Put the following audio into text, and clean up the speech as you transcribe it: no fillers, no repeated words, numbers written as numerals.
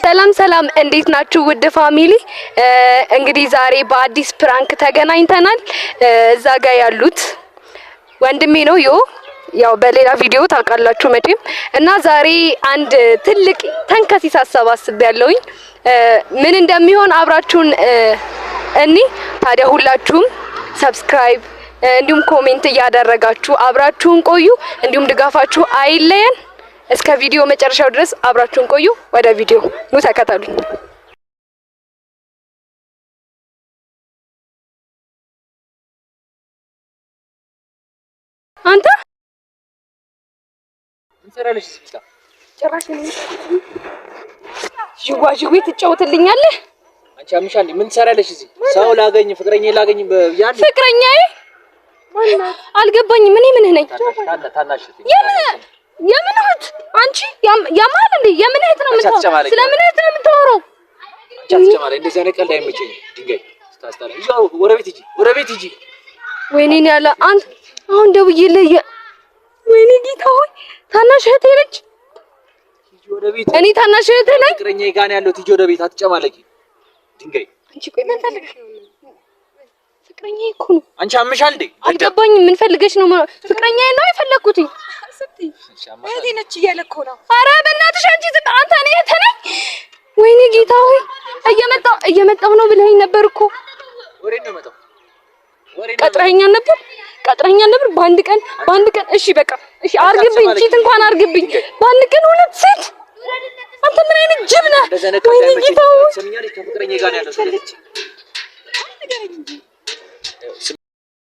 ሰላም ሰላም፣ እንዴት ናችሁ ውድ family? እንግዲህ ዛሬ በአዲስ prank ተገናኝተናል። እዛ ጋር ያሉት ወንድሜ ነው ዮ ያው በሌላ ቪዲዮ ታውቃላችሁ መቼም። እና ዛሬ አንድ ትልቅ ተንከሲስ ሀሳብ አስቤያለሁኝ። ምን እንደሚሆን አብራችሁን እኒ ታዲያ ሁላችሁም subscribe እንዲሁም comment እያደረጋችሁ አብራችሁን ቆዩ። እንዲሁም ድጋፋችሁ አይለየን። እስከ ቪዲዮ መጨረሻው ድረስ አብራችሁን ቆዩ። ወደ ቪዲዮ ኑ ተከተሉኝ። አንተ ጭራሽ ዥዋዥዌ ትጫወትልኛለህ? አንቺ አምሻል። ምን ትሰሪያለሽ እዚህ? ሰው ላገኝ ፍቅረኛዬ ላገኝ ያን ፍቅረኛዬ አልገባኝም። እኔ ምንህ ነኝ? የምን እህት? አንቺ ያማል እንዴ? የምን እህት ነው የምታወራው? ስለምን እህት ነው የምታወራው? አንቺ አትጨማለቂ። እንደዚህ አይነት ቀልድ አይመቸኝም። ድንጋይ ስታስታለኝ እዛው ወደ ቤት ሂጂ፣ ወደ ቤት ሂጂ። ወይኔ ያለ አንተ አሁን ደውዬልህ ወይኔ ጌታ ሆይ ታናሽ እህቴ ነች። ወደ ቤት። እኔ ታናሽ እህቴ ነኝ። ፍቅረኛዬ ጋር ነው ያለሁት። ሂጂ ወደ ቤት፣ አትጨማለቂ። ድንጋይ አንቺ ቆይ ምን ፈልገሽ ነው? ፍቅረኛዬ እኮ ነው። አንቺ አምሻል እንዴ? አልገባኝም። ምን ፈልገሽ ነው? ፍቅረኛዬ ነው የፈለግኩት። እህቴ ነች እያለ እኮ ነው። ኧረ በእናትሽ አንቺ ዝም አንተ እኔ እህቴ ነኝ። ወይኔ ጌታ ሆይ እየመጣሁ እየመጣሁ ነው ብለኸኝ ነበር እኮ። ወሬ ነው የመጣው። ቀጥረኸኛል ነበር ቀጥረኸኛል ነበር። በአንድ ቀን በአንድ ቀን እሺ በቃ እሺ አርግብኝ፣ cheat እንኳን አርግብኝ። በአንድ ቀን ሁለት ሴት። አንተ ምን አይነት ጅብ ነህ? ወይኔ ጌታ ሆይ ትሰሚኛለሽ? ከፍቅረኛዬ ጋር ነው ያለሁት።